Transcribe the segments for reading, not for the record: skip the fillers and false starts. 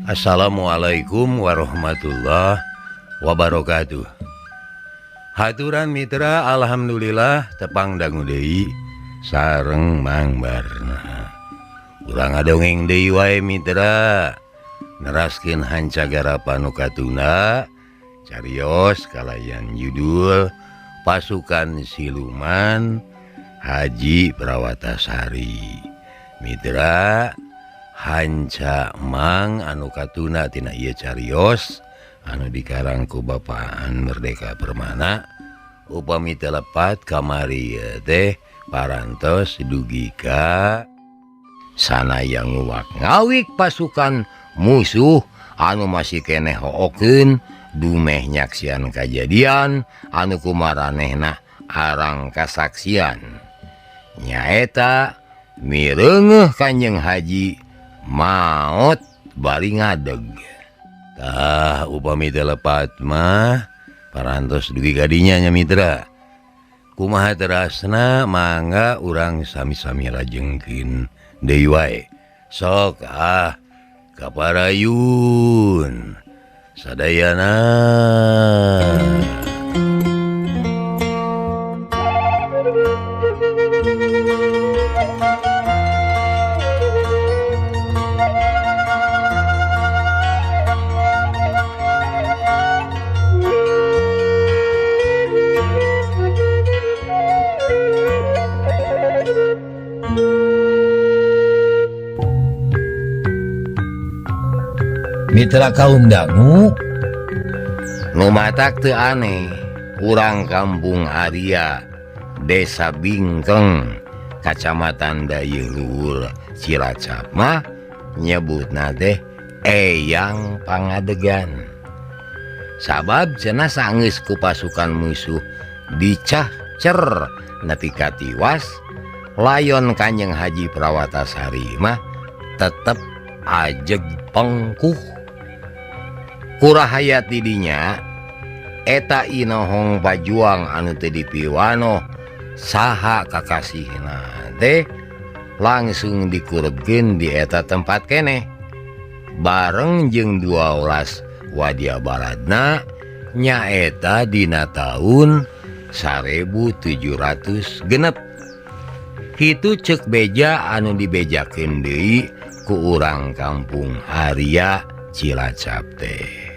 Assalamualaikum warahmatullahi wabarakatuh. Haturan mitra, alhamdulillah tepang dangu deui sareng Mang Barna. Urang ngadongeng deui wae mitra, neraskeun hanca garapan nu katunda carios kalayan judul Pasukan Siluman Haji Prawatasari. Mitra, hanca Mang anu katuna tina ieu carios anu dikarang ku Bapaan Merdeka Permana upami teu lepat kamari teh parantos dugi ka sanaya nguwak ngawik pasukan musuh anu masih keneh hookeun dumeh nyaksian kajadian anu kumaranehna arang kasaksian nyaeta mireungeuh Kanjeng Haji maot bari ngadeg. Tah upami teu lepat mah parantos dugi ka dinya nya mitra. Kumaha terasna mangga urang sami-sami lajengkeun deui wae. Sok ah kaparayun sadayana. Mitra kaum dangu nu matak teu aneh urang kampung Arya Desa Bingkeng Kacamatan Dayeuh Luhur Cilacap mah nyebutna teh Eyang Pangadegan. Sabab cenah sanggeus ku pasukan musuh dicahcer nepi ka tiwas layon Kanjeng Haji Prawatasari mah tetep ajeg pengkuh. Kurahayat didinya eta inohong pajuang anu teu dipiwano saha kakasihna teh langsung dikurebkeun di eta tempat keneh bareng jeung 12 wadya baradna nyaeta dina taun 1700 genep. Kitu ceuk beja anu dibejakeun deui ku urang kampung Arya Cilacap teh.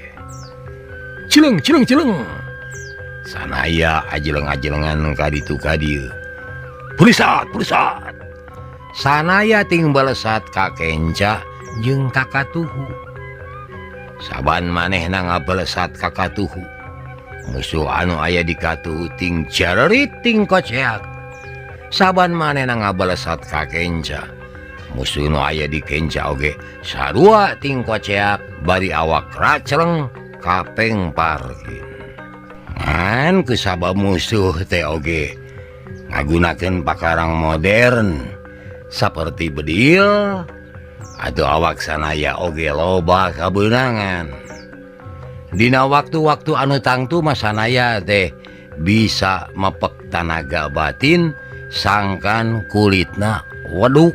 Cileng cileng cileng. Sanaya ajeleng-ajelengan ka ditu ka dieu. Purisat purisat. Sanaya ting balesat ka kenca jeung ka katuhu. Saban manehna ngabalesat ka katuhu. Musuh anu aya di katuhu ting jarerit ting koceak. Saban manehna ngabalesat ka kenca. Musuh nu aya di kenca oge sarua ting koceak bari awak racleng kapeng parkin. Ngan kusabab musuh teh oge ngagunakeun pakarang modern saperti bedil atau awak sanaya oge loba kabeunangan. Dina waktu-waktu anu tangtu mah sanaya teh bisa mepek tanaga batin sangkan kulitna weduk.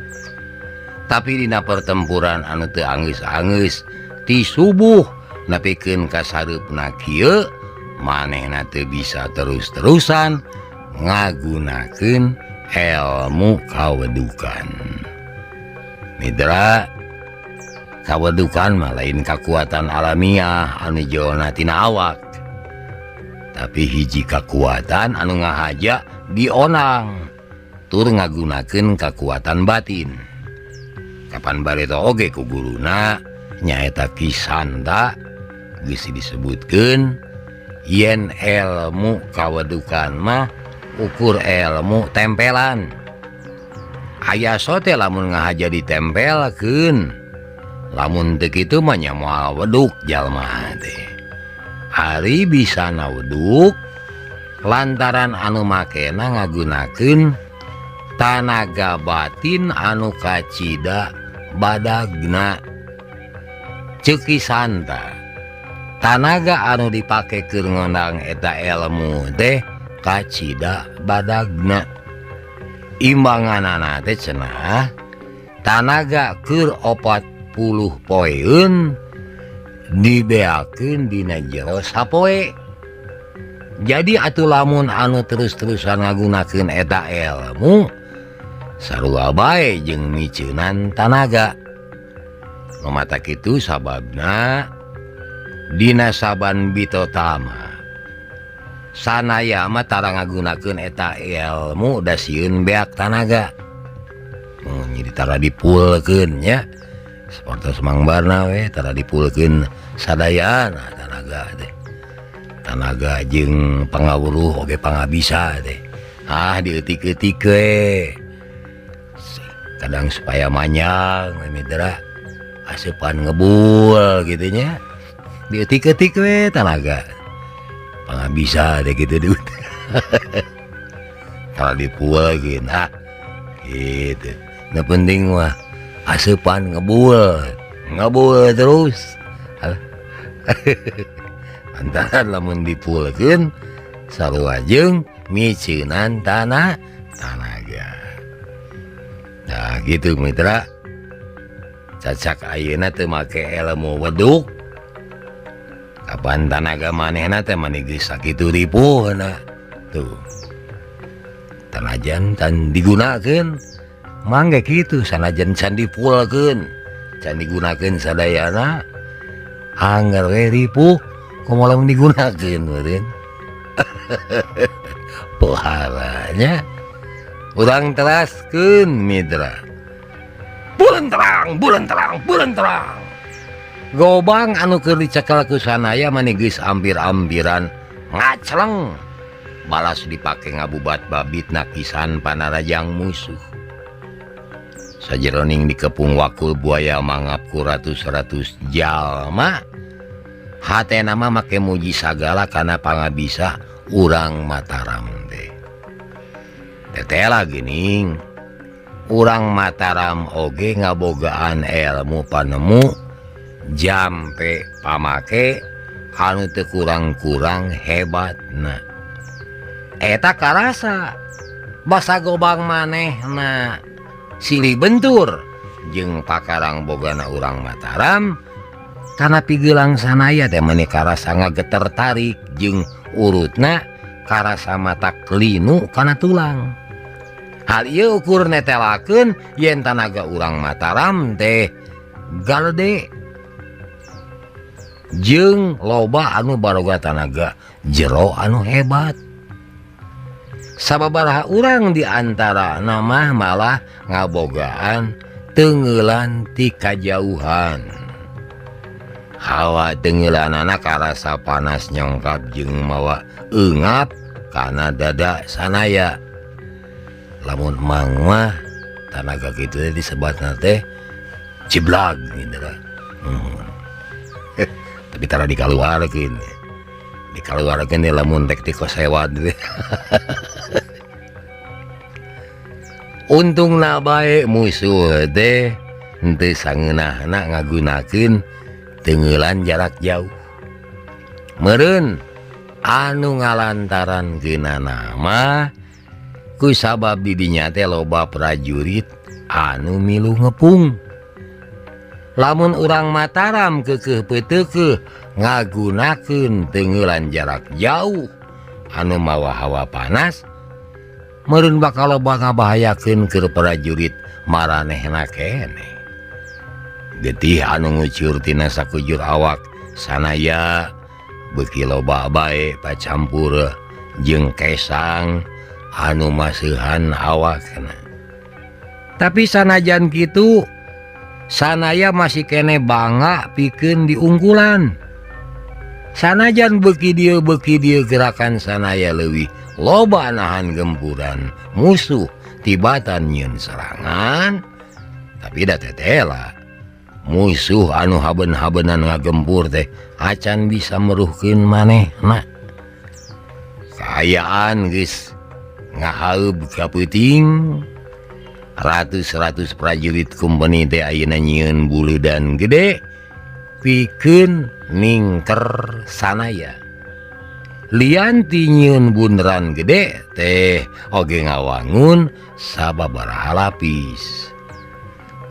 Tapi dina pertempuran anu teu anggeus-anggeus ti subuh nepikeun ka sareupna kieu manehna teu bisa terus-terusan ngagunakeun elmu kawedukan. Mitra, kawedukan mah lain kakuatan alamiah anu jolna tina awak, tapi hiji kakuatan anu ngahaja dionang tur ngagunakeun kakuatan batin. Kapan bareto oge ku guruna nyaeta Ki Santa geus disebutkeun yen elmu kawedukan mah ukur elmu tempelan. Aya sote lamun ngahaja ditempelkeun, lamun teu kitu mah nya moal weduk jalma teh. Ari bisana weduk lantaran anu makena ngagunakeun tanaga batin anu kacida badagna. Ceuk Ki Santa, tanaga anu dipake keur ngondang eta elmu teh kacida badagna. Imbanganana teh cenah tanaga keur 40 poeun Dibeakeun dina jero sapoe. Jadi atuh lamun anu terus-terusan ngagunakeun eta ilmu sarua bae jeung miceunan tanaga. Nu mata kitu sababna dina saban bitotama sanaya mah tara ngagunakeun eta ilmu da sieun beak tanaga. Jadi tara dipulkeun nya. Sapertos Mang Barna we tara dipulkeun sadayana tanaga teh. Tanaga jeung pangawuruh oge pangabisa teh. Ah dieutik-eutik we. Kadang supaya manjang we mitra asupan ngebul kitu nya. Dieutik-eutik we tanaga. Pangabisa teh kitu duit. Tara dipulkeun ah gitu. Nu penting mah asupan ngebul, ngebul terus. Antara lamun dipulkeun sarua jeung miceunan tanaga. Nah gitu mitra. Cacak ayeuna teu make ilmu weduk. Kapan tanaga manehna teh mani geus sakitu ripuhna. Tuh. Tanajan can digunakeun mangga kitu sanajan can dipulkeun, can digunakeun sadayana angger we ripuh kumaha lamun digunakeun meureun. Poharanya urang teraskeun mitra. Bulan terang, bulan terang, bulan terang. Gobang anu keur dicekel ku sanaya mani geus ampir-ampiran ngacleng. Balas dipake ngabubat babitna kisan panarajang musuh. Sajeroning dikepung wakul buaya mangap ku ratus-ratus jalma. Hatena mah make muji sagala kana pangabisa urang Mataram teh. Tetela geuning urang Mataram oge ngabogaan ilmu panemu jampe pamake anu teu kurang-kurang hebatna. Eta karasa basa gobang manehna silih bentur jeung pakarang bogana urang Mataram kana pigelang sanaya teh meni karasa ngageter tarik jeung urutna karasa mata kelinu kana tulang. Hal ieu ukur netelakeun yen tanaga urang Mataram teh galede jeung loba anu baroga tanaga jero anu hebat. Sababaraha urang di antara nama malah ngabogaan tenggelan ti kajauhan. Hawa tenggelanana karasa panas nyongkap jeung mawa eungap kana dada sanaya. Lamun mang mah tanaga kitu teh disebatna teh ciblag gitu lah. Tapi tara dikaluarkeun. Dikaluarkeun teh lamun rek dikosewad teh. Untungna bae musuh teh henteu sangeunahna ngagunakeun tenggelan jarak jauh. Meureun anu ngalantaran geunana mah ku sabab didinya teh loba prajurit anu milu ngepung. Lamun urang Mataram keukeuh peuteukeuh ngagunakeun tenggelan jarak jauh anu mawa hawa panas, meureun bakal loba ngabahayakeun keur prajurit maranehna keneh. Getih anu ngucur tina sakujur awak sanaya beuki loba bae pacampur jeung kesang anu maseuhan awakna. Tapi sanajan kitu sanaya masih keneh bangga pikeun diunggulan. Sanajan beuki dieu gerakan sanaya leuwih loba nahan gempuran musuh tibatan nyieun serangan, tapi da tetela musuh anu haben-habenan ngagempur teh acan bisa meruhkeun manehna. Kaayaan geus ngahaeub ka peuting, ratus-ratus prajurit kumpeni teh ayeuna nyieun buleudan gede pikeun ningker sanaya. Lian ti nyieun bunderan gede teh oge ngawangun sababaraha lapis.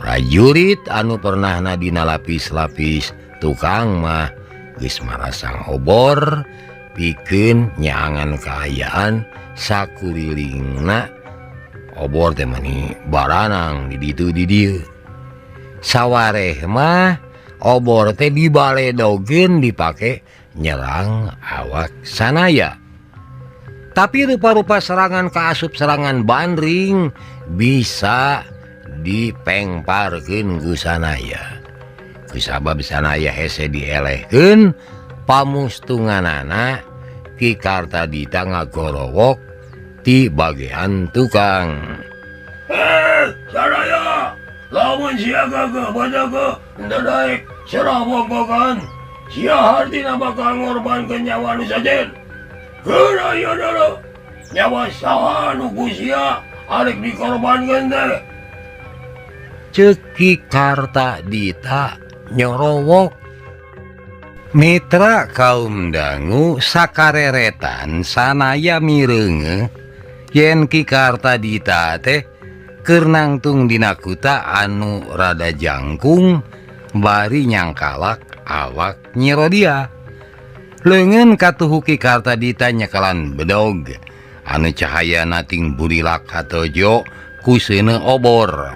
Prajurit anu pernahna dina lapis-lapis Tukang mah geus marasang obor pikeun nyaangan kaayaan sakurilingna. Obor teh mani baranang di ditu di dieu. Sawareh mah obor teh dibaledogeun dipake nyerang awak sanaya. Tapi rupa-rupa serangan kaasup serangan bandring bisa dipengparkeun ku sanaya. Kusabab sanaya hese dielehkeun pamustunganana Ki Kartadita ngagorowok ti bagian tukang. Sanaya, lamun sia gagah badaga henteu daek serah bongkokan, sia hartina bakal ngorbankeun nyawa nu sajen. Geura ieu dulu, nyawa saha nu ku sia arek dikorbankeun teh? Ceuk Ki Kartadita nyorowok. Mitra kaum dangu sakareretan sanaya mireungeuh yen Ki Kartadita teh keur nangtung dina kuta anu rada jangkung bari nyangkalak awak Nyi Rodiah. Leungeun katuhu Ki Kartadita nyekalan bedog anu cahayana ting burilak katojo ku seuneu obor.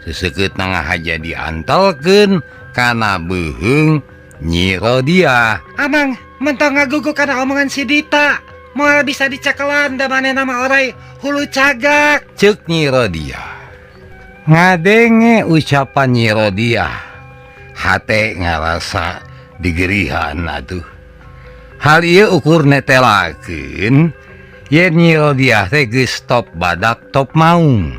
Seseukeut ngahaja diantelkeun kana beuheung Nyi Rodiah. Amang, mentong ngagugu kana omongan si Dita. Moal bisa dicekelan da manehna mah oray hulu cagak. Ceuk Nyi Rodiah. Ngadenge ucapan Nyi Rodiah, hate ngarasa digerihan atuh. Hal ieu ukur netelakeun yen Nyi Rodiah teh geus top badak top maung.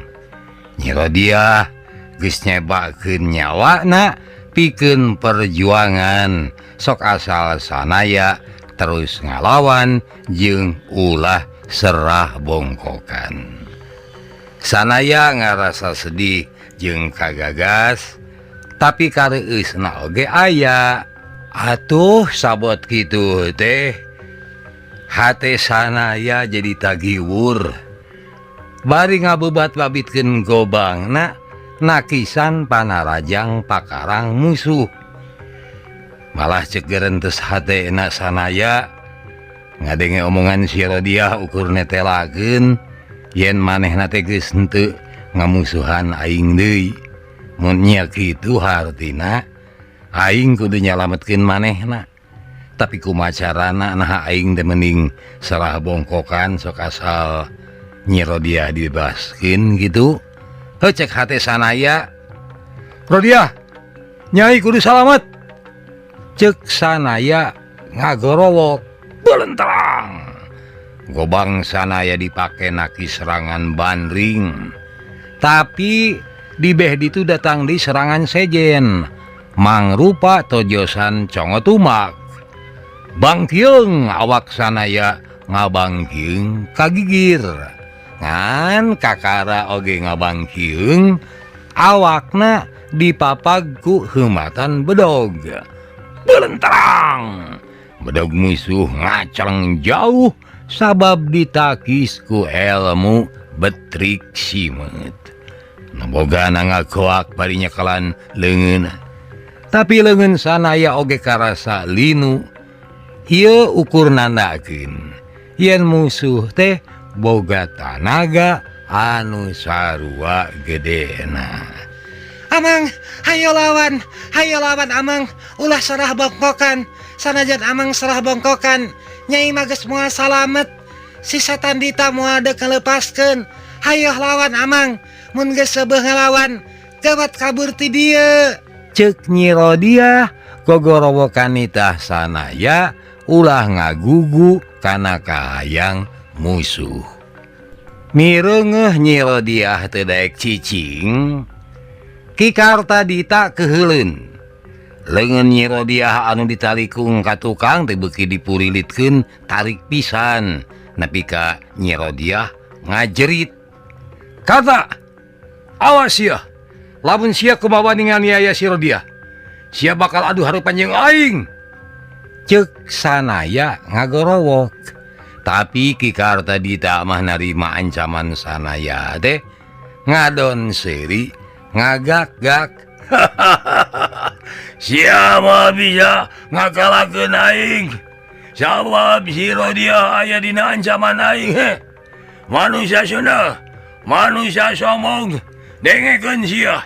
Nyi Rodiah geus nyebakeun nyawana pikeun perjuangan, sok asal sanaya terus ngalawan jeung ulah serah bongkokan. Sanaya ngarasa sedih jeung kagagas, tapi kareueusna oge aya. Atuh sabot kitu teh hate sanaya jadi tagiwur. Bari ngabebat-babitkeun gobangna nakisan panarajang pakarang musuh. Malah cek gerentes hatena sanaya ngadenge omongan si Rodiah ukur netelakeun yen manehna teh geus henteu ngamusuhan aing deui. Mun nya kitu hartina aing kudu nyalametkeun manehna. Tapi kumaha carana naha aing teh mending salah bongkokan sok asal Nyi Rodiah dibebaskeun gitu. Heuh cek hate sanaya, Rodiah nyai kudu salamet. Ceuk sanaya ngagorowok belenterang. Gobang sanaya dipake naki serangan bandring. Tapi di beh ditu datang di serangan sejen mangrupa tojosan congo tumak. Bangkiung awak sanaya ngabangkiung kagigir. Ngan kakara oge ngabangkiung awakna dipapag ku heumatan bedog. Belenterang bedog musuh ngaceng jauh sabab ditakis ku ilmu betrik simeut. Nabogana ngagoak bari nyekalan leungeun. Tapi leungeun sanaya oge karasa linu. Ieu ukur nandakeun yen musuh teh boga tanaga anu sarua gedena. Amang, hayo lawan Amang, ulah serah bongkokan. Sanajan Amang serah bongkokan, Nyai mah geus moal salamet. Si setan Dita moal deuk ngalepaskeun. Hayo lawan Amang, mun geus seubeuh ngalawan, gawat kabur ti dieu. Ceuk Nyi Rodiah gogorowokan nitah sanaya ulah ngagugu kana kahayang musuh. Mireungeuh Nyi Rodiah teu daek cicing, Ki Kartadita keuheuleun. Leungeun Nyi Rodiah anu ditalikung ka tukang teh beuki dipurilitkeun tarik pisan nepi ka Nyi Rodiah ngajerit. Kata, awas sia, lamun sia kumawa nganiaya si Rodiah, sia bakal adu harupan jeung aing. Ceuk sanaya ngagorowok. Tapi Ki Kartadita mah narima ancaman sanaya teh ngadon seuri ngagak-gak. Siapa bisa ngakalakeun aing? Sabab si Rodiah aya dina ancaman aing heh. Manusia Sunda, manusia sombong, dengekeun sia.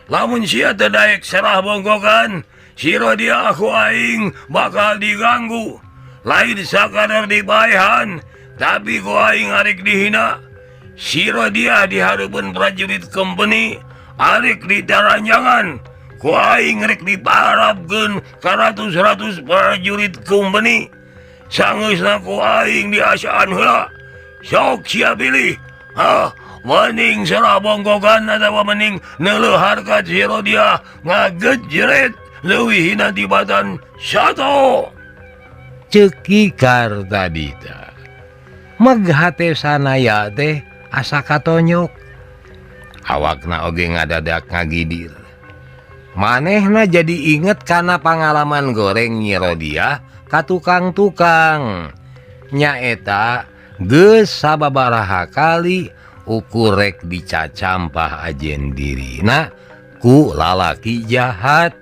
Lamun sia teu daek serah bongkokan, si Rodiah ku aing bakal diganggu. Lain sakadar dibaehan, tapi ku aing arek dihina. Si Rodiah di hareupeun prajurit kompeni arek ditaranjangan. Ku aing rek diparabkeun ka ratus-ratus prajurit kompeni. Sangeusna ku aing diasaan heula. Sok sia pilih. Hah, mending serah bongkokan atawa mending neuleuh harkat si Rodiah ngagejret leuwih hina tibatan sato. Ceuk Ki Kartadita. Meg hate Sanaya teh asa katonyok. Awakna oge ngadadak ngagidir. Manehna jadi inget kana pangalaman goreng Nyi Rodiah ka tukang-tukang. Nyaeta geus sababaraha kali ukur rek dicacampah ajen dirina ku lalaki jahat.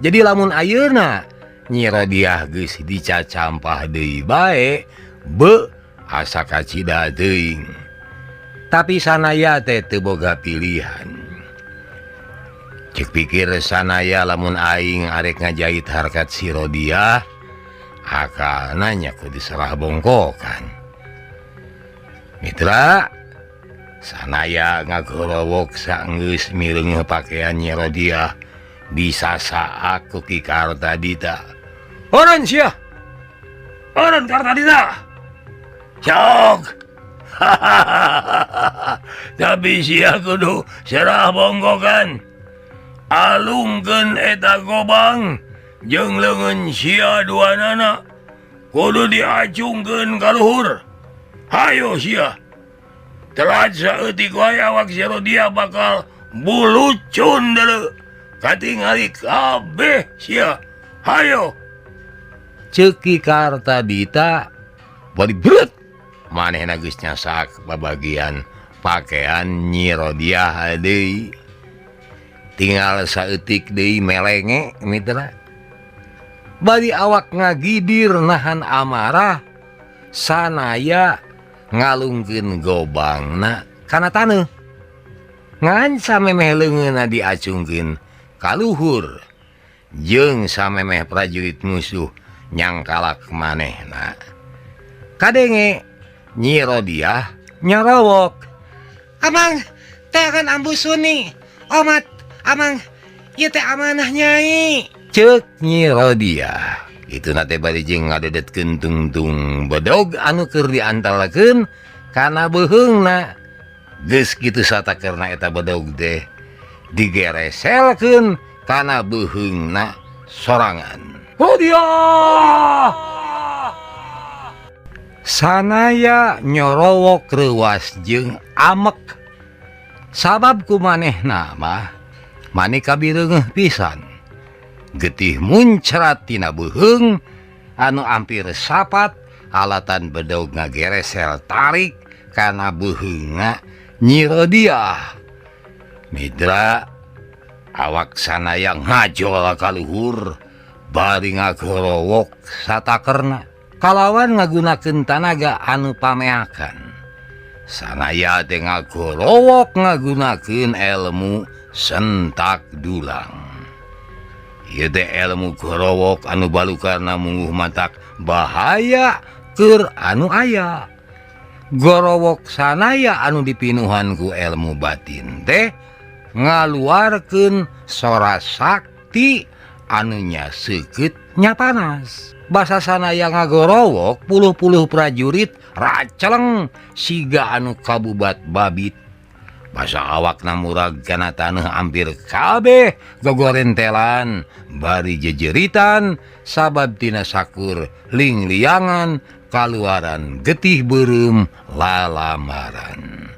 Jadi lamun ayeuna Nyi Rodiah geus dicacampah deui bae, beuh asa kacida teuing. Tapi Sanaya teh teu boga pilihan. Cek pikir Sanaya lamun aing arek ngajait harkat si Rodiah, akalna nya kudu diserah bongkokan. Mitra, Sanaya ngagorowok saenggeus mireungeuh pakaian Nyi Rodiah disasaak ku Ki Kartadita. Eureun sia. Eureun Kartadita. Cok. Tapi sia kudu serah bongkokan. Alungkeun eta gobang jeung leungeun sia duanana kudu diacungkeun ka luhur. Hayo sia. Telat saeutik wae awak si Rodiah bakal bulucun deuleu. Katingali kabeh sia. Hayo. Ceuk Ki Kartadita bari brut. Manehna geus nyasak babagian pakaian Nyi Rodiah deui. Tinggal saeutik deui melenge mitra. Bari awak ngagidir nahan amarah, Sanaya ngalungkeun gobangna kana taneuh. Ngan samemeh leungeunna diacungkeun ka luhur jeung samemeh prajurit musuh nyangkalak manehna. Kadenge Nyi Rodiah nyorowok. Amang, teangan Ambu Suni. Omat, amang, ieu teh amanah nyai. Ceuk Nyi Rodiah. Itu na teh bari jeung ngadedetkeun tungtung bedog anu keur diantarkeun kana beuheungna. Geus kitu satakerna eta bedog teh digereselkeun kana beuheungna sorangan. Rodiah! Sanaya nyorowok reuwas jeung amek. Sabab ku manehna mah mani kabireungeuh pisan. Getih muncrat tina beuheung anu ampir sapat alatan bedog ngageresel tarik kana beuheungna Nyi Rodiah. Mitra, awak Sanaya ngajol ka luhur bari ngagorowok satakerna kalawan ngagunakeun tanaga anu pameakan. Sanaya teh ngagorowok ngagunakeun ilmu sentak dulang. Ieu teh ilmu gorowok anu balukarna mungguh matak bahaya keur anu aya. Gorowok Sanaya anu dipinuhan ku ilmu batin teh ngaluarkeun sora sakti anu nya seukeut nya panas. Basa Sanaya ngagorowok puluh-puluh prajurit raceleng siga anu kabubat babit. Basa awakna murag kana taneuh hampir kabeh gogorentelan bari jejeritan sabab tina sakur lingliangan kaluaran getih beureum lalamaran.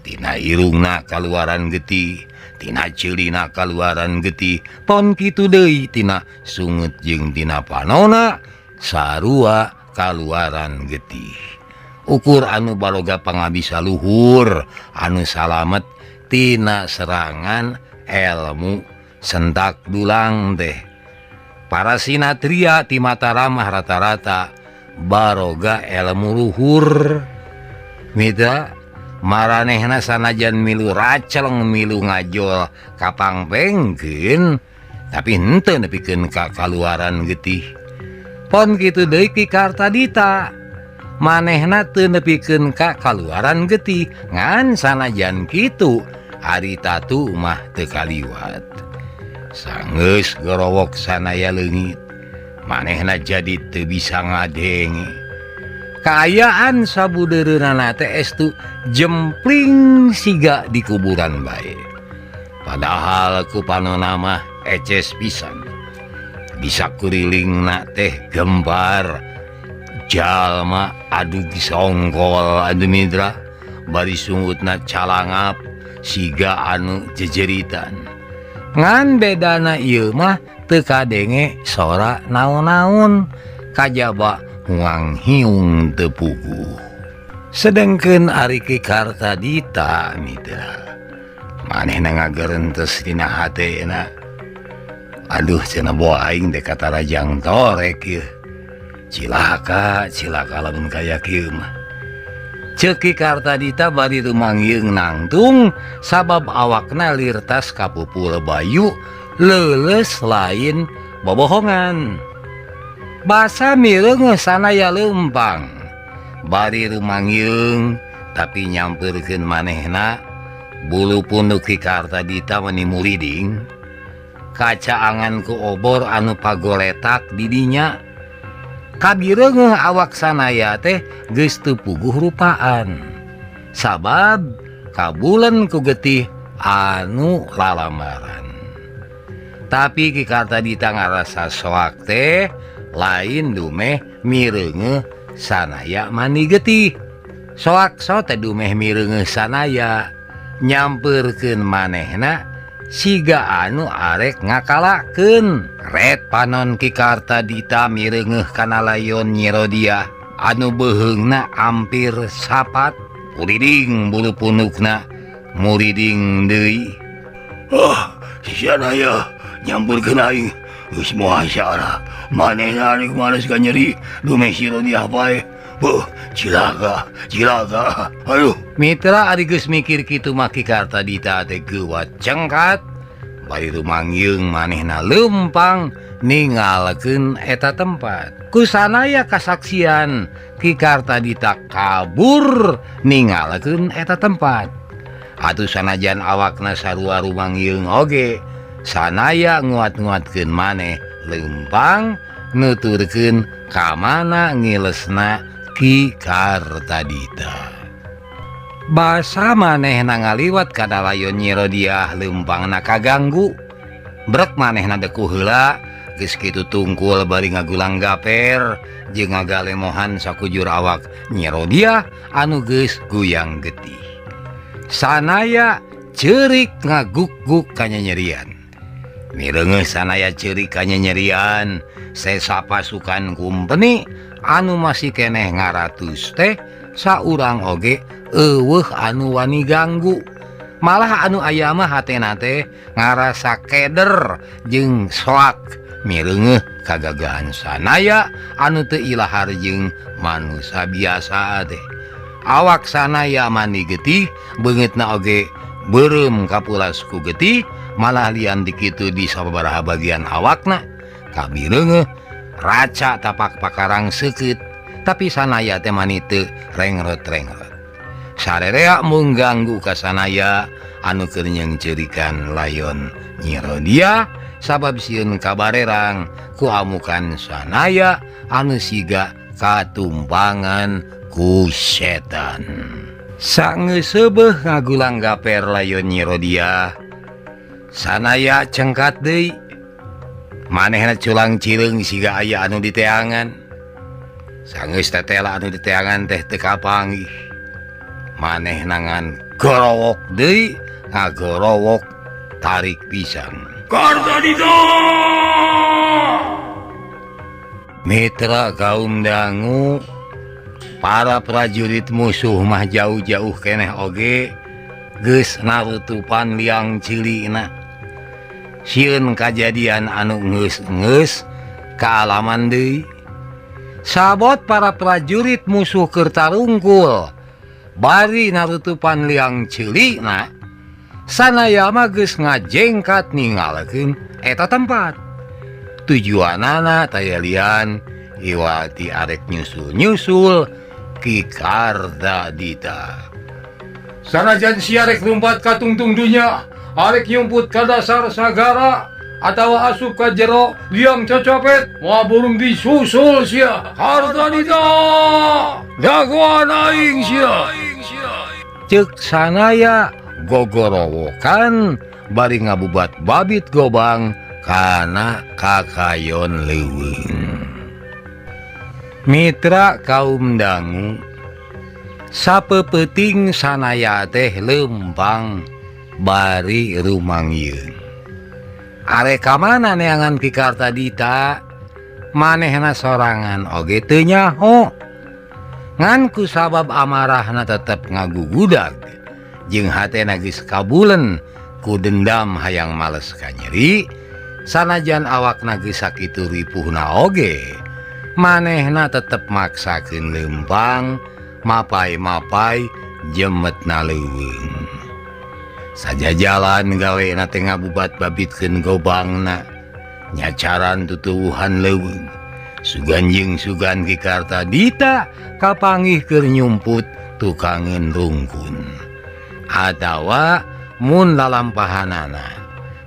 Tina irungna kaluaran getih, tina ceulina kaluaran getih, pon kitu deui tina sungut jeung tina panona sarua kaluaran getih. Ukur anu baroga pangabisa luhur anu salamet tina serangan elmu sentak dulang teh. Para sinatria ti Mataram mah rata-rata baroga elmu luhur. Mitra maranehna sanajan milu raceleng milu ngajol kapangpengkeun tapi henteu nepikeun ka kaluaran getih. Pon kitu deui Ki Kartadita manehna teu nepikeun ka kaluaran getih ngan sanajan kitu ari tatu mah teu kaliwat. Sanggeus gorowok sanaya leungit manehna jadi teu bisa ngadenge. Kaayaan sabudeureunana teh estu jempling siga di kuburan bae. Padahal ku panona mah eces pisan. Bisa kurilingna teh gempar jalma adug songkol adu mitra bari sungutna calangap siga anu jejeritan. Ngan bedana ieu mah teu kadenge sora naon-naon kajaba huang hiung teu puguh. Sedengkeun ari Ki Kartadita mitra manehna ngagerentes dina hatena. Aduh cenah boa aing teh katarajang torek ieu. Cilaka cilaka lamun kaya kieu mah. Ceuk Ki Kartadita bari rumangyeung nangtung sabab awakna lirtas kapupul bayu leuleus lain bobohongan. Basa mireungeuh sanaya leumpang bari rumangyeung tapi nyampeurkeun manehna bulu punduk Ki Kartadita meni muriding kacaangan ku obor anu pagoletak di dinya. Kabireungeuh awak sanaya teh geus teu puguh rupaan sabab kabulen ku getih anu lalamaran. Tapi Ki Kartadita ngarasa soak teh lain dumeh mireungeuh sanaya mani getih. Soak so teh dumeh mireungeuh sanaya nyampeurkeun manehna siga anu arek ngakalakeun. Ret panon Ki Kartadita mireungeuh kana layon Nyi Rodiah anu beuheungna ampir sapat muriding bulu punukna muriding deui. Oh, sanaya nyampeurkeun aing geus moal syara manehna rek males ka nyeri dumeh si Rodiah bae. Beuh, cilaka cilaka. Aduh. Mitra ari geus mikir kitu mah Ki Kartadita teh geuwat cengkat bari rumangyeung manehna leumpang ningalkeun eta tempat. Ku sanaya kasaksian Ki Kartadita kabur ningalkeun eta tempat. Atuh sanajan awakna sarua rumangyeung oge sanaya nguat-nguatkeun maneh leumpang nuturkeun ka mana ngilesna Ki Kartadita. Basa manehna ngaliwat kana layon Nyi Rodiah leumpangna kaganggu. Brek manehna deku heula geus kitu tungkul bari ngagulang gaper jeung ngagalemohan sakujur awak Nyi Rodiah anu geus guyang getih. Sanaya ceurik ngaguk-guk kanyanyerian. Mireungeuh sanaya ceurik kanyanyerian sesa pasukan kumpeni anu masih keneh ngaratus teh saurang oge eueuh anu wani ganggu. Malah anu aya mah hatena teh ngarasa keder jeung soak mireungeuh kagagahan sanaya anu teu ilahar jeung manusa biasa teh. Awak sanaya mani getih beungeutna oge beureum kapulas ku getih malah lian dikitu di sababaraha bagian awakna kabireungeuh raca tapak pakarang seukeut tapi sanaya teh mani teu rengrot-rengrot. Sarerea mung ganggu ka sanaya anu keur nyeungceurikan layon Nyi Rodiah sabab sieun kabarerang ku amukan sanaya anu siga katumpangan ku setan. Sangeus seubeuh ngagulang gaper layon Nyi Rodiah sanaya cengkat deui. Manehna culang cileung siga aya anu diteangan. Sanggeus tetela anu diteangan teh teu kapanggih. Manehna ngan gorowok deui ngagorowok tarik pisan. Kartadita! Mitra kaum dangu para prajurit musuh mah jauh-jauh keneh oge geus narutupan liang cilina. Sieun kajadian anu geus-geus Kaalaman deui. Sabot para prajurit musuh keur tarungkul bari narutupan liang ceulikna Sanaya mah geus ngajengkat ninggalkeun eta tempat. Tujuanana taya lian iwati arek nyusul-nyusul Ki Karta Dita. Sanajan sia rek lumpat ka tungtung dunya, arek nyumput ka dasar sagara atawa asup ka jero liang cocopet, moal burung disusul sia. Karta Dita, dagoan aing sia. Ceuk Sanaya gogorowokan bari ngabubat babit gobang kana kakayon leuweung. Mitra kaum dangu sapeupeting Sanaya teh lempang bari rumangyeun. Arek ka mana neangan Ki Karta Dita? Manehna sorangan oge teu nyaho. Ngan ku sabab amarahna tetep ngagugudag jeung hatena geus kabulen ku dendam hayang males ka nyeri, sanajan awakna geus sakitu ripuhna oge manehna tetep maksakeun lempang mapai-mapai jemetna leuweung. Sajajalan gawena teh ngabubat babitkeun gobangna nyacaran tutuwuhan leuweung. Sugan jeung sugan Ki Karta Dita kapanggih keur nyumput tukangeun rungkun atawa mun lalampahanana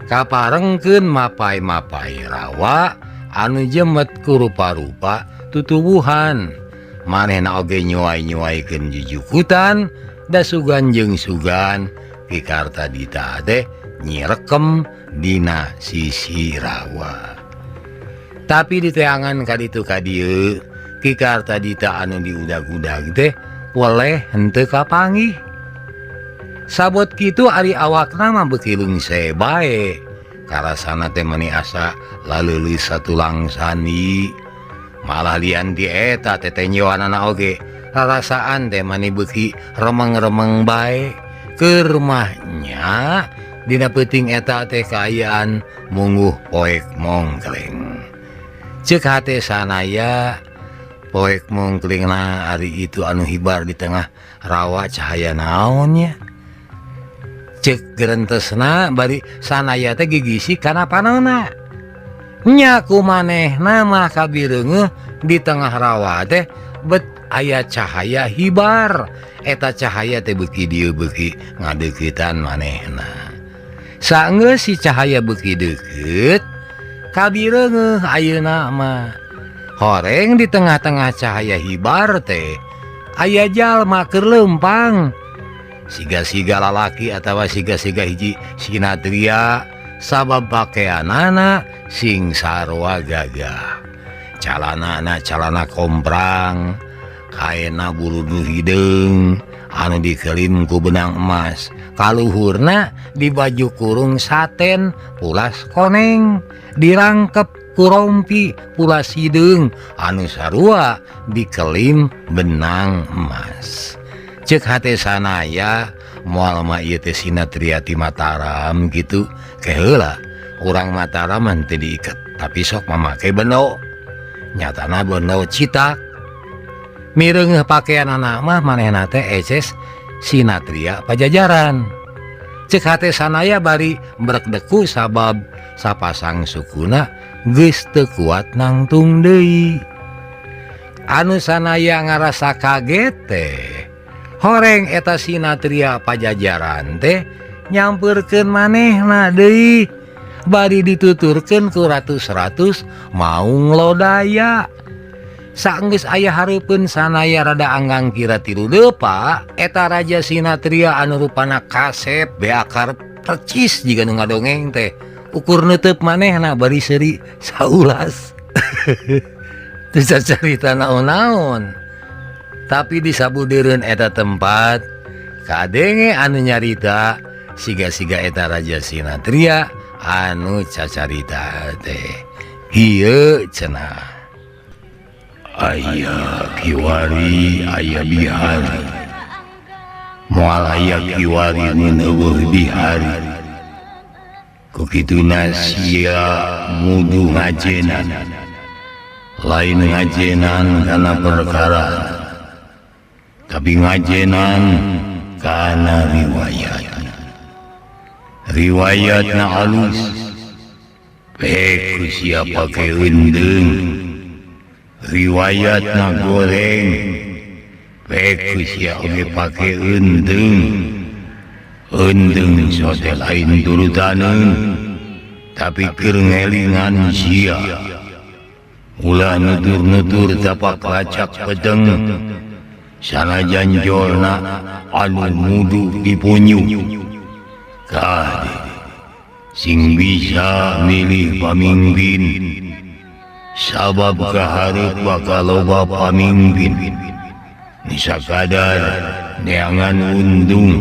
kaparengkeun mapai-mapai rawa anu jemet ku rupa-rupa tutuwuhan. Manehna oge nyuai-nyuaikeun jujukutan da sugan jeung sugan Ki Karta Dita teh nyirekem dina sisi rawa. Tapi diteangan ka ditu ka dieu Ki Karta Dita anu diudag-udag teh weleh henteu kapanggih. Sabot kitu ari awakna mah beuki lungse bae. Karasana teh meuni asa laleuleus satulang sandi. Malah lian ti eta tetenyoanana oge rarasaan teh mani beuki remeng-remeng bae. Keur mah nya dina peuting eta teh kaayaan mungguh poek mongkleng. Ceuk hate Sanaya poek mongklengna ari itu anu hibar di tengah rawa cahaya naonnya. Ceuk gerentesna bari Sanaya teh gigisi kana panona. Nya ku manehna mah kabireungeuh di tengah rawa teh bet aya cahaya hibar. Eta cahaya teh beuki dieu beuki ngadeuketan manehna. Saenggeus si cahaya beuki deukeut kabireungeuh ayeuna mah. Horeng di tengah-tengah cahaya hibar teh aya jalma keur leumpang. Siga-siga lalaki atawa siga-siga hiji sinatria sabab pakeanana sing sarua gagah. Calanana calana komprang, kaena bulu nu hideung anu dikelim ku benang emas. Kaluhurna di baju kurung saten pulas koneng, dirangkep ku rompi pulas hideung anu sarua dikelim benang emas. Ceuk hate Sanaya moal mah ieu teh sinatria ti Mataram gitu. Keheula urang Mataram mah teu diiket tapi sok mamake bendo. Nyatana bendo citak. Mireungeuh pakeanana mah manehna teh eces sinatria Pajajaran. Ceuk hate Sanaya bari brekdeku sabab sapasang sukuna geus teu kuat nangtung deui. Anu Sanaya ngarasa kaget teh horeng eta sinatria Pajajaran teh nyampeurkeun manehna deui bari dituturkeun ku ratus-ratus maung lodaya. Saenggeus aya hareupeun Sanaya rada anggang kira tilu depa eta raja sinatria anu rupana kasep beakar percis jiga nu ngadongeng teh ukur neuteub manehna bari seuri saulas. Teu carita naon-naon. Tapi disabudeureun eta tempat kadenge anu nyarita siga-siga eta raja sinatria anu cacarita teh. Ieu cenah. Aya kiwari aya bihari. Moal aya kiwari mun eueuh bihari. Ku kituna sia mudu ngajenan. Lain ngajenan karena perkara, tapi ngajenan karena riwayat. Riwayat na halus, pek sia pake eundeng. Riwayat na goreng, pek sia oge pake eundeng. Eundeng sote lain turutaneun, tapi keur ngelingan sia. Ulah nutur-nutur tapak lacak peteng, sanajan jolna anu mudu dipunyu. Kade sing bisa milih pamimpin, sabab kaharep bakal loba pamimpin. Nisakadar neangan untung,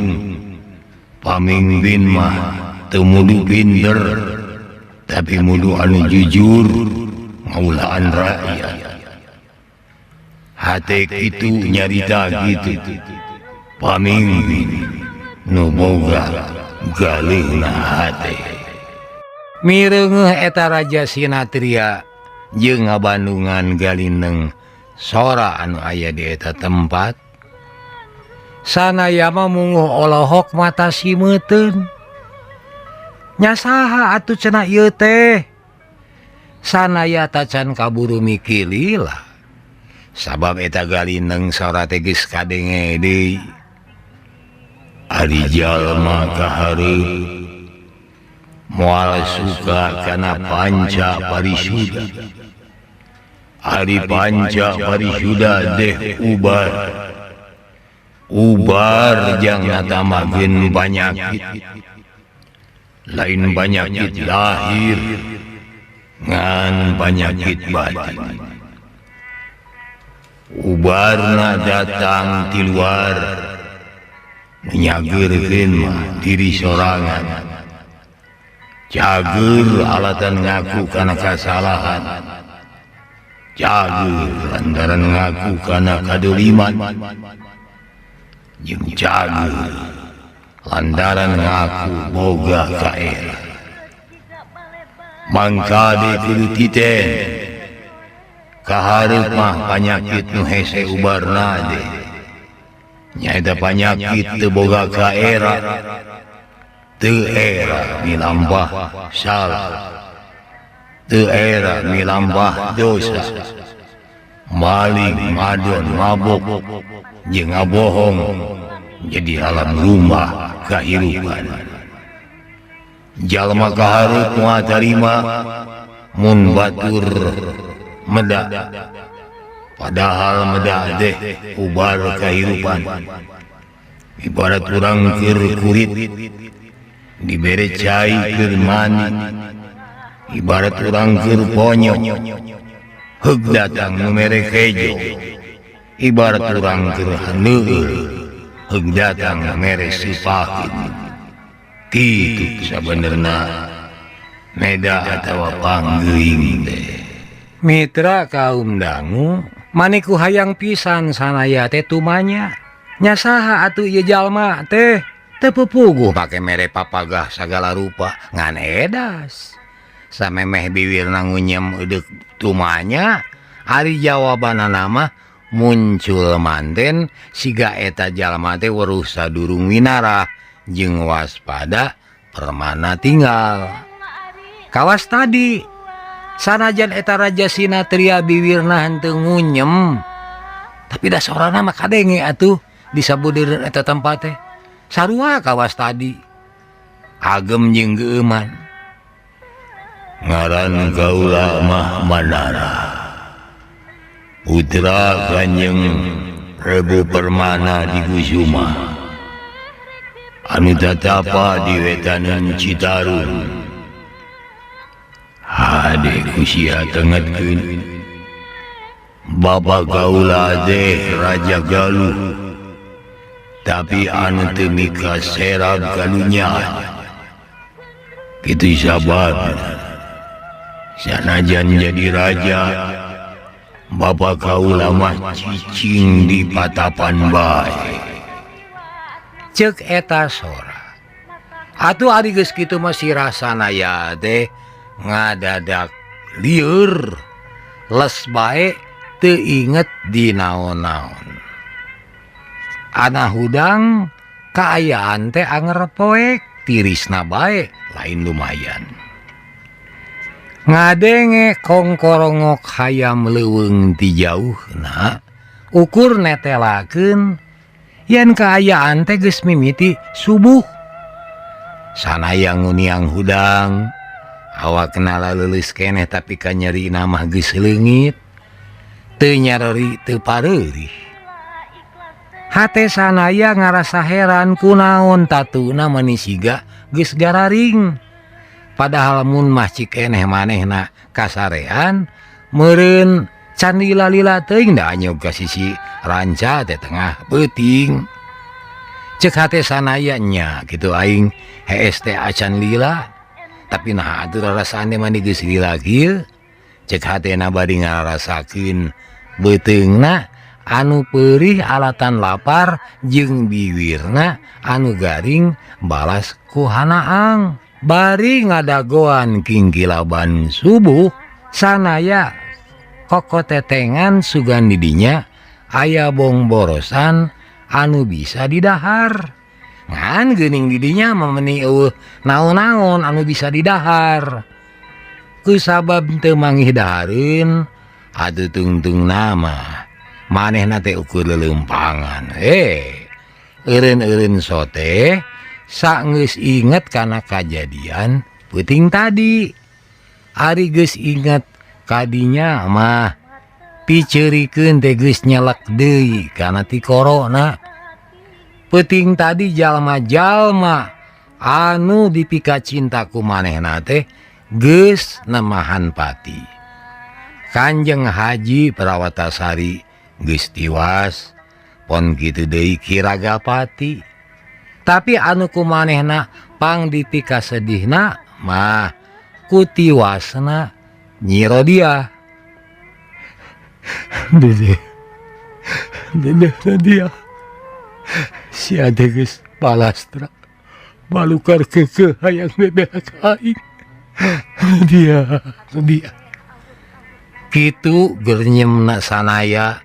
pamimpin mah teu mudu pinter, tapi mudu anu jujur ngaulaan rakyat. Hate kitu nyarita gitu, pamimpin nu boga galihna hate. Mireungeuh eta Raja Sinatria jeung ngabandungan galineng sora anu aya di eta tempat. Sanaya mah munguh olohok mata simeuteun. Nya saha atuh cenah ieu teh? Sanaya tacan kaburu mikilila. Sabab eta galineng sora teh geus kadenge deui. Ari jalma kahareup moal suka kana panca parisuda. Ari panca parisuda deh ubar. Ubar jang natamakeun panyakit. Lain panyakit lahir, ngan panyakit batin. Ubarna datang ti luar, nyageurkeun mah diri sorangan. Cager alatan ngaku kana kasalahan, cager lantaran ngaku kana kadoliman, jeung cager lantaran ngaku boga kaera. Mangkade kudu titen kahareup mah panyakit nu hese ubarna teh nyaeta panyakit teu boga kaera, teu era milampah salah, teu era milampah dosa, maling madon mabok jeung ngabohong jadi alam rumah kahirupan. Jalma kahareup moal tarima mun batur meda, padahal meda deh ubar kahirupan. Ibarat urang keur kurit dibere cai keur mani, ibarat urang keur ponyok heug datang nu mere kejo, ibarat urang keur haneueur heug datang nu mere sipahit. Kitu sabenerna meda atawa panggeuing teh. Mitra kaum dangu maniku hayang pisan sanaya teh tumanya. Nya saha atuh ieu jalma teh? Teu pupuguh pake mere papagah sagala rupa ngan edas. Samemeh biwirna ngunyem eudeuk tumanya, ari jawabanana mah muncul manten siga eta jalma teh weruh sadurung winarah jeung waspada permana tinggal. Kawas tadi sanajan eta Raja Sinatria biwirna henteu ngunyem, tapi da sorana mah kadenge atuh di sabudereun eta tempat teh. Sarua kawas tadi agem jeung geueuman. Ngaran kaula mah Manara, putra Kanjeng Rebu Permana di Kusuma, anu tatapa di wetanan Citarum. Hade kusia tengetkeun bapa kaula teh Raja Galuh, tapi anu teu mika serab kadunya. Kitu sababna sanajan jadi raja, bapa kaula mah cicing di patapan bae. Ceuk eta sora. Atuh ari geus kitu mah si Rasanaya teh ngadadak lieur. Les bae teu inget di naon-naon. Ana hudang kaayaan teh anger poek tirisna bae lain lumayan. Ngadenge kongkorongok hayam leuweung ti jauhna ukur netelakeun yen kaayaan teh geus mimiti subuh. Sanaya nguniang hudang awakna laleuleus keneh tapi kanyerina mah geus leungit teu nyareri teu pareurih. Hate sanaya ngarasa heran kunaon tatuna meuni siga geus gararing. Padahal mun mah cik keneh manehna kasarean meureun can lila-lila teuing da anyog ka sisi ranca teh tengah peuting. Ceuk hate sanaya nya kitu aing hees teh acan lila tapi naha atuh rarasaan teh mani geus lila kieu. Ceuk hatena bari ngarasakeun beuteungna anu peurih alatan lapar jeung biwirna anu garing balas ku hanaang. Bari ngadagoan kingkilaban subuh sanaya kokotetengan sugan didinya aya bongborosan anu bisa didahar. Ngan geuning didinya mah meuni eueuh naon-naon anu bisa didahar. Kusabab teu manggih dahareun atuh tungtung nama manehna teh ukur leuleumpangan. Eureun-eureun sote sanggeus inget kana kajadian peuting tadi. Ari geus inget kadinya mah piceurikeun teh geus nyelek deui kana ti korona. Peuting tadi jalma-jalma anu dipika cinta ku manehna teh geus nemahan pati. Kanjeng Haji Prawatasari geus tiwas, pon kitu deui Ki Ragapati. Tapi anu ku manehna pang dipika sedihna mah ku tiwasna Nyi Rodiah. Dedeh, dedeh Rodiah, sia teh geus palastra balukar keukeuh hayang bebeh ka aing. Rodiah, Rodiah. Kitu gernyemna sanaya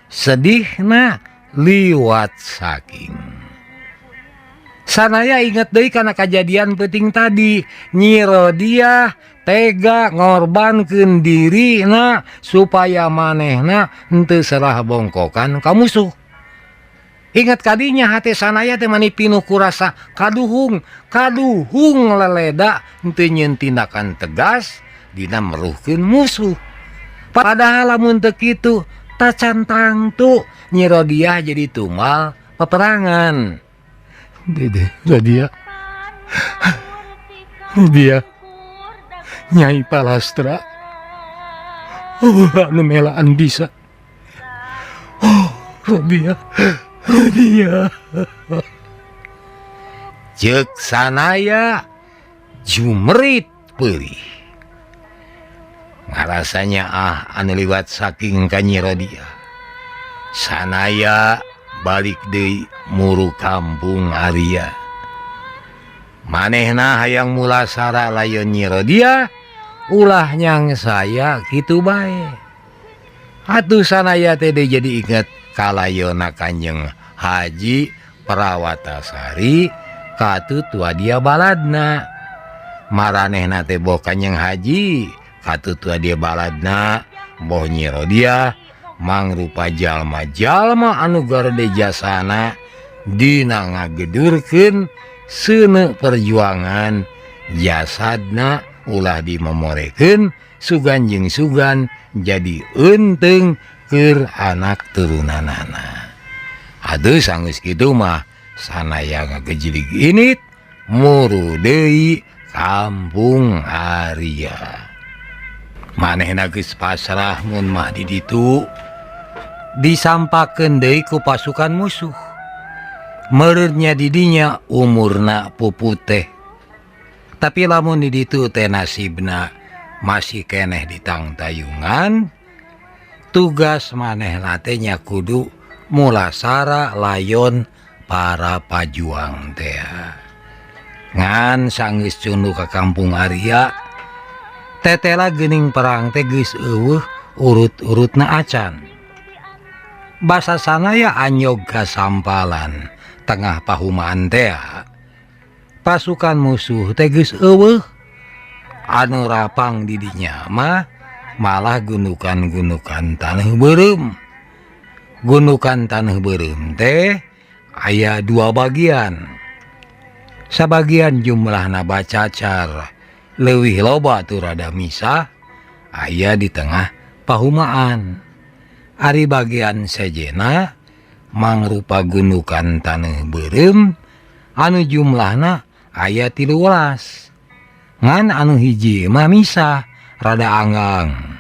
sedihna liwat saking. Sanaya inget deui kana kajadian peuting tadi. Nyi Rodiah tega ngorbankeun dirina supaya manehna henteu serah bongkokan ka musuh. Ingat kadinya hate sanaya teh mani pinuh ku rasa kaduhung, kaduhung leleda henteu nyieun tindakan tegas dina meruhkeun musuh. Padahal lamun teu kitu tacan tangtu Nyi Rodiah jadi tumal peperangan. Dede Rodiah, Rodiah, Nyai Palastra, oh, anu melaan bisa. Oh, Rodiah, Rodiah. Ceuk sanaya jumerit peurih. Ngarasanya anu liwat saking ka Nyi Rodiah. Sanaya balik deui muru kampung Arya. Manehna hayang mulasara layon Nyi Rodiah ulah nyang saya kitu bae. Atuh sanaya teh deui jadi inget kalayona Kanjeng Haji Prawatasari katut tua dia baladna. Maranehna teh boh Kanjeng Haji katut tua dia baladna boh Nyi Rodiah mangrupa jalma-jalma anu garede jasana dina ngagedurkeun seuneu perjuangan jasadna ulah dimomorekeun sugan jeung sugan jadi eunteung keur anak turunanana. Aduh sanggeus kitu mah sanaya ngagejilig init muru deui kampung Arya. Manehna geus pasrah mun mah di ditu disampakeun deui ku pasukan musuh. Meureunnya didinya umurna puputeh. Tapi lamun di ditu teh nasibna masih keneh ditangtayungan, tugas manehna teh nya kudu mulasara layon para pajuang teh. Ngan sanggeus cunduk ka kampung Arya, tetela geuning perang teh geus eueuh Urut-urutna acan. Basa sanaya anyog ka sampalan tengah pahumaan tea. Pasukan musuh teh geus euweuh. Anu rapang di dinya mah malah gunukan-gunukan taneuh beureum. Gunukan taneuh beureum teh aya dua bagian. Sabagian jumlahna bacacar leuwih loba tu rada misah aya di tengah pahumaan. Ari bagian sejena mangrupa gunukan taneuh beureum anu jumlahna aya 13. Ngan anu hiji mah misah rada anggang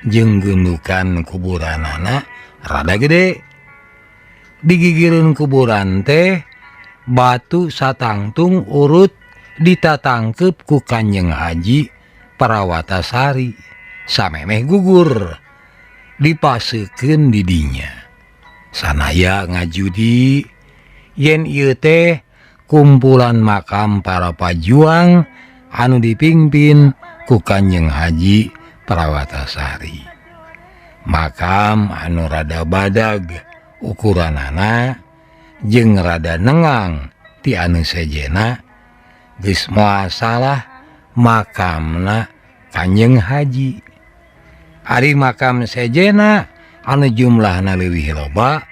jeung gundukan kuburanana rada gede. Digigireun kuburan teh batu satangtung urut ditatangkep ku Kanjeng Haji Prawatasari samemeh gugur dipaseukeun di dinya. Sanaya ngajudi yen ieu teh kumpulan makam para pajuang anu dipimpin ku Kanjeng Haji Prawatasari. Makam anu rada badag ukuranana jeung rada nengang ti anu sejena geus moal salah makamna Kanjeng Haji. Ari makam sejena anu jumlahna leuwih loba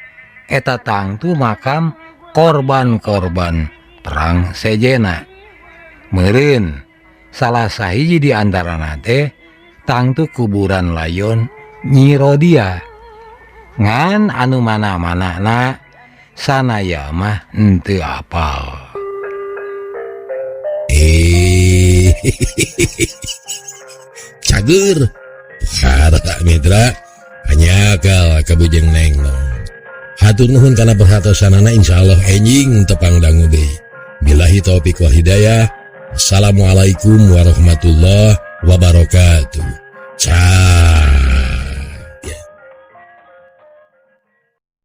eta tangtu makam korban-korban perang sejena. Meureun salah sahiji di antarana teh tangtu kuburan layon Nyi Rodia. Ngan anu mana-manana sanaya mah henteu apal. Cager para mitra hanyakal kabujeng neng. Hatur nuhun kana perhatosanana, insyaallah enjing tepang dangu deui. Billahi taufik wal hidayah. Assalamualaikum warahmatullahi wabarakatuh. Ciao.